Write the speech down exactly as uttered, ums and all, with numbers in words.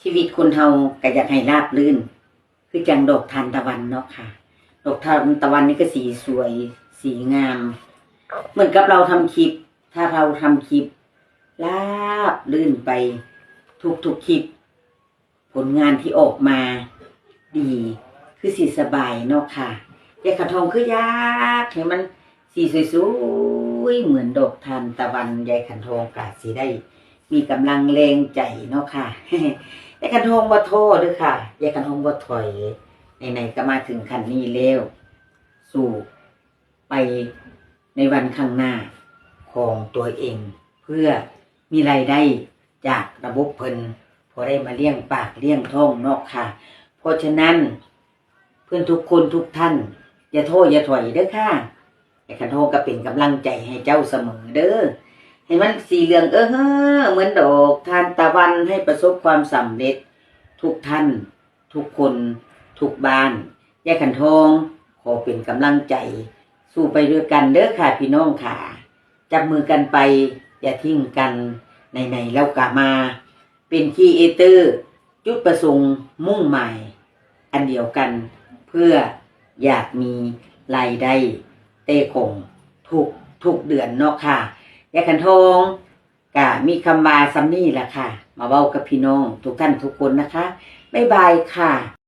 ชีวิตคนเฮาก็อยากให้ราบรื่น คือจั่งดอกทานตะวันเนาะค่ะ ดอกทานตะวันนี่ก็สีสวย สีงาม เหมือนกับเราทำคลิป ถ้าเราทำคลิปราบรื่นไปทุกๆคลิป ผลงานที่ออกมาดี คือสิสบายเนาะค่ะ ยายขันทองคืออยากให้มันสีสวยๆเหมือนดอกทานตะวัน ยายขันทองก็สิได้มีกำลังแรงใจเนาะค่ะ ยายขันทองบ่ท้อเด้อค่ะ ยายขันทองบ่ถอย ไหนๆก็มาถึงขั้นนี้แล้ว สู้ไปในวันข้างหน้าของตัวเอง เพื่อมีรายได้จากระบบเพิ่น พอได้มาเลี้ยงปากเลี้ยงท้องเนาะค่ะ เพราะฉะนั้น เพื่อนทุกคนทุกท่าน อย่าท้ออย่าถอยเด้อค่ะ ยายขันทองก็เป็นกำลังใจให้เจ้าเสมอเด้อ ให้มันสีเหลืองเออเฮ้อเหมือนดอกทานตะวัน ให้ประสบความสำเร็จทุกท่าน ทุกคน ทุกบ้าน ยายขันทองขอเป็นกำลังใจ สู้ไปด้วยกันเด้อค่ะพี่น้องค่ะ จับมือกันไป อย่าทิ้งกัน ไหนๆแล้วก็มาเป็นครีเอเตอร์ จุดประสงค์มุ่งหมายอันเดียวกัน เพื่ออยากมีรายได้แต่ของทุกทุกเดือนเนาะค่ะ ยายขันทองก็มีคำว่าส่ำนี้ล่ะค่ะ มาเว้ากับพี่น้องทุกท่านทุกคนนะคะ บ๊ายบายค่ะ